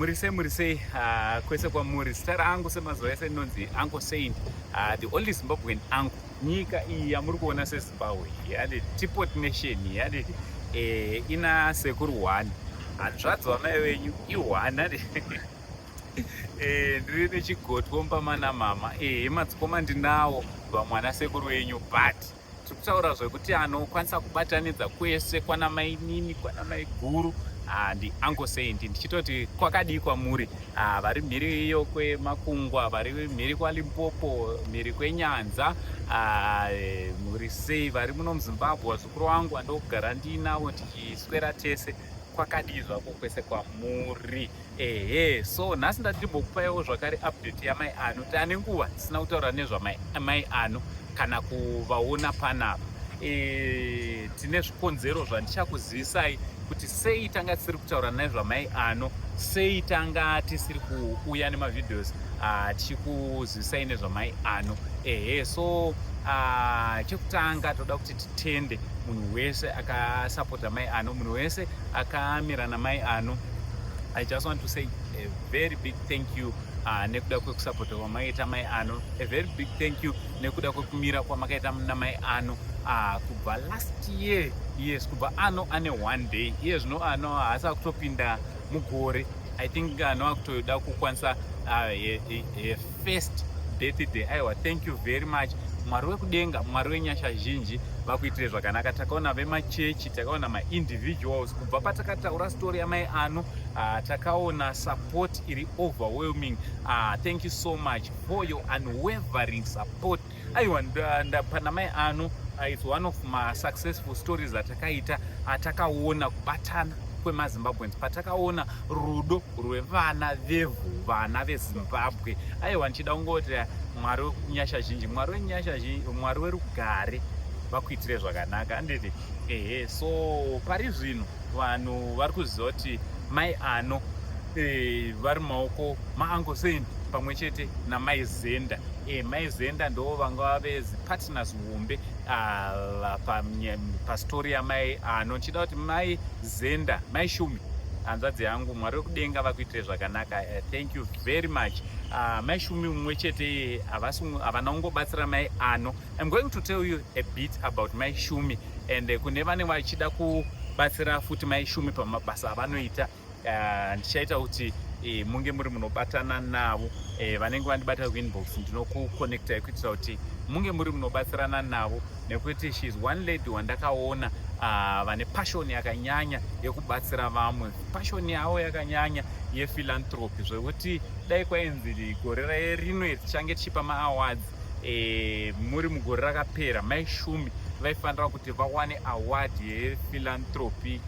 Muri sei, muri sei kwese kwamuri? Zita rangu semazuva ese rinonzi Uncle Saint, the only Zimbabwean uncle. Nyika iyi yamuri kuona seZimbabwe yaditi teapot nation yaditi ina sekuru one, hanzvadzi wamai venyu i1. Ndiri nechigotwo mupamana mama, madzikoma ndinawo, vamwana sekuru venyu, but tiri kutaura zvekuti anokwanisa kubatanidza kwese kwana mainini, kwana maiguru, ndi Uncle Saint. Ndichitoti kwakadii kwamuri vari mhiri iyo kwemakungwa, vari mhiri kwaLimpopo, mhiri kwenyanza, muri sei? Vari muno muZimbabwe, vazukuru vangu vandokugara ndiinavo tichiswera tese, kwakadii zvako kwese kwamuri? Ehe, so nhasi ndati ndimbokupaiwo zvakare update yamai Ano. Tane nguva tisina kutaura nezvamai mai Ano kana kuvaona panapa. Tine zvikonzero zvandichakuzivisai kuti sei tanga tisiri kutaura nezvamai Ano, sei tanga tisiri kuuya nemavideos tichikuzivisai nezvamai Ano. Ehe, so chekutanga toda kuti titende munhu wese akasapota mai Ano, munhu wese akamira namai Ano. I just want to say a very big thank you nekuda kwekusapota kwamakaita mai Ano. A very big thank you nekuda kwekumira kwamakaita namai Ano kubva last year. Yes, kubva Ano ane one day, iye zvino Ano haasi akutopinda mugore. I think Ano akutoda kukwanisa first birthday. Aiwa, thank you very much. Mwari wekudenga, Mwari wenyasha zhinji vakuitire zvakanaka. Takaona vemachechi, takaona maindividuals kubva patakataura story yamai Ano, takaona support iri overwhelming. Thank you so much for your unwavering support. Aiwa, pana mai Ano, it's one of my successful stories atakaita, atakaona kubatana kwemaZimbabweans, patakaona rudo rwevana vevhu, vana veZimbabwe. Aiwa, ndichida kungoti Mwari wenyasha zhinji, Mwari wenyasha zhinji, Mwari werugare vakuitire zvakanaka, anditi? Ehe, so pari zvino vanhu vari kuziva kuti mai Ano vari mumaoko maUncle Saint pamwe chete namai Zenda. Mai Zenda ndo vanga vave zipartners hombe pastori yamai Ano. Ndichida kuti mai Zenda, mai Shumi, hanzvadzi yangu, Mwari wekudenga vakuitire zvakanaka. Thank you very much. Mai Shumi mumwe chete iyeye havana kungobatsira mai Ano. I'm going to tell you a bit about mai Shumi and kune vanenge vachida kubatsira futi mai Shumi pamabasa avanoita, ndichaita kuti munge muri munobatana navo. Vanenge vandibata kuinbox, ndinokuconnectai kuitira kuti munge muri munobatsirana navo, nekuti she is one lady wandakaona vane passion yakanyanya yekubatsira vamwe, passion yavo yakanyanya yephilanthropy, zvekuti dai kwainzi gore rino iri tichange tichipa maawards, muri mugore rakapera mai Shumi vaifanira kuti vawane award yephilanthropy,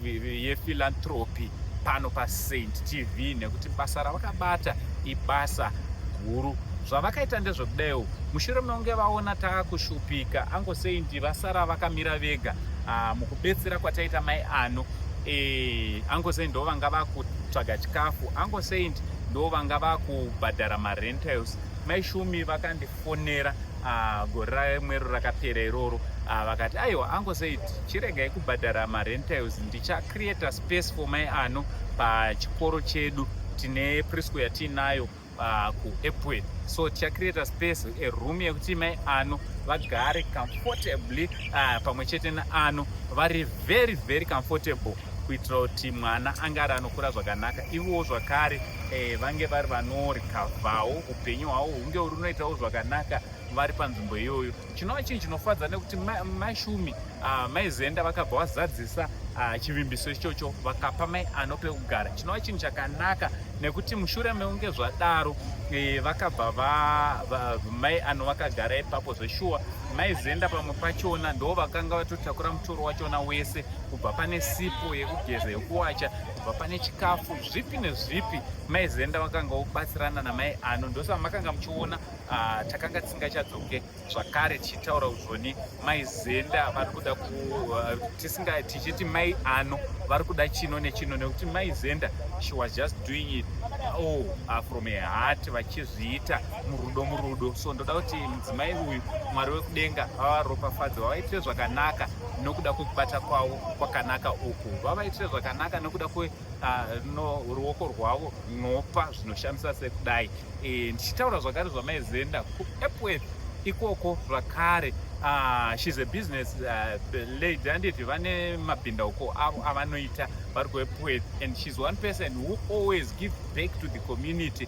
yephilanthropy pano paSaint TV, nekuti basa ravakabata ibasa guru. Zvavakaita ndezvekudaiwo: mushure mekunge vaona taakushupika, Uncle Saint vasara vakamira vega mukubetsera kwataita mai Ano, Uncle Saint ndo vanga vakutsvaga chikafu, Uncle Saint ndo vanga vakubhadhara marentals. Mai Shumi vakandifonera gore ramwero rakapera iroro, vakati, "Aiwa, Uncle Saint, chiregai kubhadhara marentals, ndichacreata space for mai Ano pachikoro chedu. Tine preschool yatiinayo kuEpworth, so tichacreata space, a room yekuti mai Ano vagare comfortably pamwe chete naAno, vari very very comfortable, kuitira kuti mwana ange ari anokura zvakanaka, ivowo zvakare vange vari vanorikavhawo, upenyu hwavo hunge runoitawo zvakanaka vari panzvimbo iyoyo." Chinova chinhu chinofadza nekuti mashumi, mai Zenda vakabva vazadzisa chivimbiso ichocho, vakapa mai Ano pekugara, chinova chinhu chakanaka nekuti mushure mekunge zvadaro, vakabva mai Ano vakagara ipapo zveshuwa. Mai Zenda pamwe pachona ndo vakanga vatotakura mutoro wachona wese, kubva pane sipo yekugeza, yekuwacha, kubva pane chikafu, zvipi nezvipi, mai Zenda vakanga vobatsirana namai Ano. Ndosaka makanga muchiona takanga tisingachadzoke zvakare tichitaura kuzvoni mai Zenda vari kuda ku tisinga tichiti mai Ano vari kuda chino nechino, nekuti mai Zenda She was just doing it all from her heart, vachizviita murudo murudo. So ndoda kuti mudzimai uyu, Mwari wekudenga vavaropafadze, vavaitire zvakanaka nokuda kwekubata kwavo kwakanaka uku, vavaitire zvakanaka nokuda kwe no, ruoko rwavo runopa zvinoshamisa sekudai. Ndichitaura zvakare zvaMaizenda kuEpworth ikoko zvakare, she's a business lady, handiti? Vane mabhindauko avo avanoita vari kuEpworth, and she's one person who always give back to the community.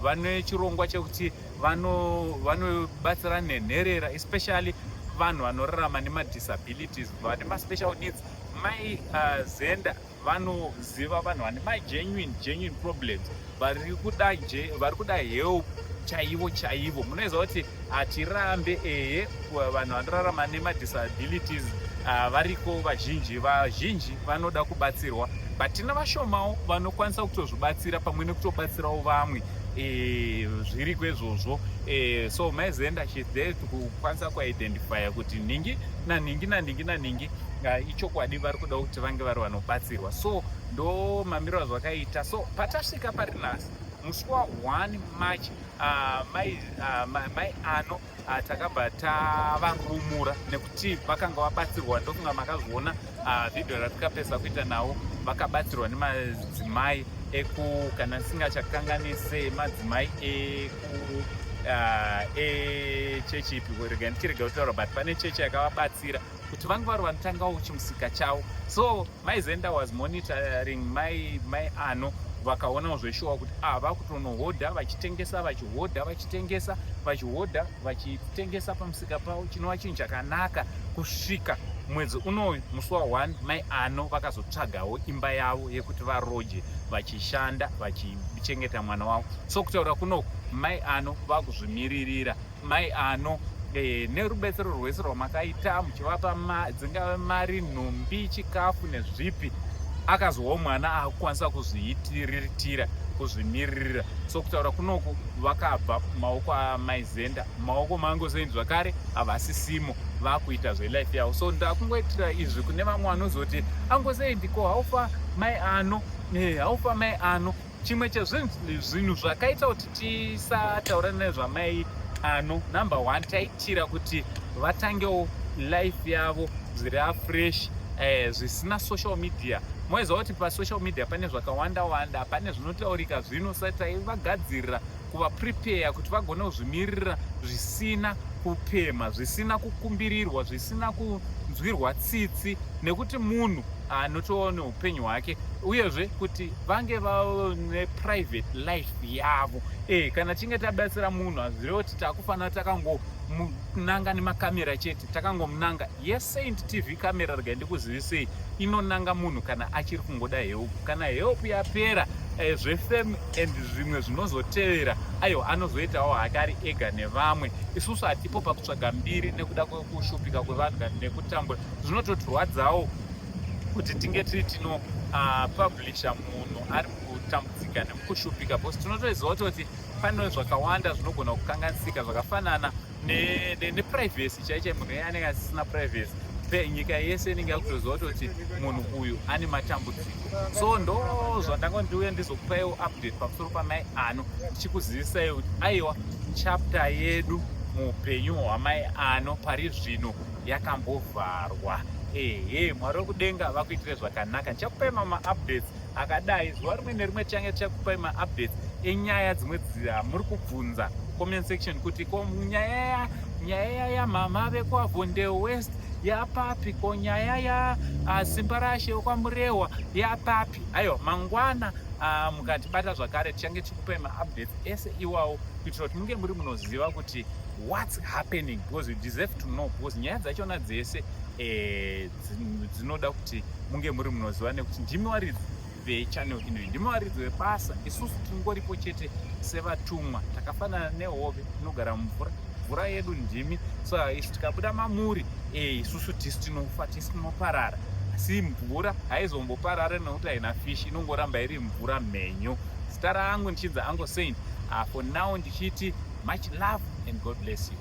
Vane chirongwa chekuti vanobatsira nenherera, especially vanhu vanorarama nemadisabilities, vane maspecial needs. Mai Zenda vanoziva vanhu vane magenuine genuine problems, vari kuda help chaivo chaivo. Munoziva kuti hatirambe, ehe, vanhu vanorarama nemadisabilities variko vazhinji, vazhinji vanoda kubatsirwa, but tina vashomawo vanokwanisa kutozvibatsira pamwe nekutobatsirawo vamwe. Zviriko izvozvo. So Maizenda, she's there kukwanisa kuidentifya kuti nhingi nanhingi nanhingi nanhingi, ichokwadi vari kuda kuti vange vari vanobatsirwa. So ndo mamiriro azvakaita. So patasvika pari nhasi, musi wa1 March, mai Ano takabva tavarumura nekuti vakanga vabatsirwa. Ndofunga makazviona vhidhiyo ratikapedza kuita navo. Vakabatsirwa nemadzimai eku, kana ndisingachakanganise, madzimai eku echechi ipi? Rega ndichirega kutaura, but pane chechi yakavabatsira kuti vange vari vanotangawo chimusika chavo. So Maizenda was monitoring mai Ano, vakaonawo zveshuwa kuti ah, vakutonohodha vachitengesa, vachihodha vachitengesa, vachihodha vachitengesa pamusika pavo, chinova chinhu chakanaka. Kusvika mwedzi unoyu, musi wa1, Mai Ano vakazotsvagawo imba yavo yekuti varoje, vachishanda vachichengeta mwana wavo. So kutaura kunoku, Mai Ano vakuzvimiririra. Mai Ano, nerubetsero rwese rwamakaita muchivapa dzingave mari, nhumbi, chikafu nezvipi, akazowawo mwana akukwanisa kuzviitiriritira, kuzvimiririra. So kutaura kunoku, vakabva mumaoko aMaizenda, mumaoko mangosendi zvakare havasisimo, vakuita zvelife yavo. So ndakungoitira izvi kune vamwe vanozoti, "Angosendi, ko haufa Mai Ano? Haufa Mai Ano?" Chimwe chezvinhu zvakaita kuti tisataura nezvamai Ano, number one, taitira kuti vatangewo life yavo zviri afresh, zvisina social media. Moziva kuti pasocial media pane zvakawanda wanda, pane zvinotaurika zvino. Sa taivagadzirira, kuvaprepare kuti vagone kuzvimirira zvisina kupemha, zvisina kukumbirirwa, zvisina kunzwirwa tsitsi, nekuti munhu anotoona neupenyu hwake, uyezve kuti vange vane private life yavo. Kana tichinge tabatsira munhu, hazvireva kuti takufanira takangomunanga nemakamera chete, takangomunanga yeSaint TV camera. Regai ndikuzivisei, inonanga munhu kana achiri kungoda help. Kana help yapera, zvefame and zvimwe zvinozotevera, aiwa, anozoitawo hake ari ega nevamwe. Isusu hatipo pakutsvaga mbiri nekuda kwekushupika kwevanhu kana nekutambura. Zvinototirwadzawo kuti tinge tiri tinopublisha munhu ari kutambudzika nemukushupika, because tinotoziva kutoti pane zvakawanda zvinogona kukanganisika, zvakafanana neprivacy chai chai. Munhu iye anenge asisina privacy, nyika yese inenge yakutoziva kutoti munhu uyu ane matambudziko. So ndo zvandanga ndiuya ndizokupaiwo update pamusoro pamai Ano, ndichikuzivisai kuti aiwa, chapter yedu muupenyu hwamai Ano pari zvino yakambovharwa. Ehe, Mwari wekudenga vakuitire zvakanaka. Ndichakupai mama updates akadai zuva rimwe nerimwe. Tichange tichakupai maupdates enyaya dzimwe dzamuri kubvunza comment section kuti ko nyaya yamama vekwaVondel West yapapi? Ko nyaya yaSimba Rashe wekwaMurehwa yapapi? Aiwa, mangwana mukatibata zvakare, tichange tichikupai maupdates ese iwawo, kuitira kuti munge muri munoziva kuti what's happening, because you deserve to know, because nyaya dzachona dzese dzinoda kuti munge muri munoziva, nekuti ndimi varidzi vechannel inoyi, ndimi varidzi vebasa. Isusu tingoripo chete sevatumwa, takafanana nehove inogara mumvura. Mvura yedu ndimi. So isu tikabuda mamuri, isusu tisu tinofa, tisu tinoparara, asi mvura haizomboparara nekuti haina fish, inongoramba iri mvura mhenyu. Zita rangu ndichinzi Uncle Saint. For now ndichiti much love and God bless you.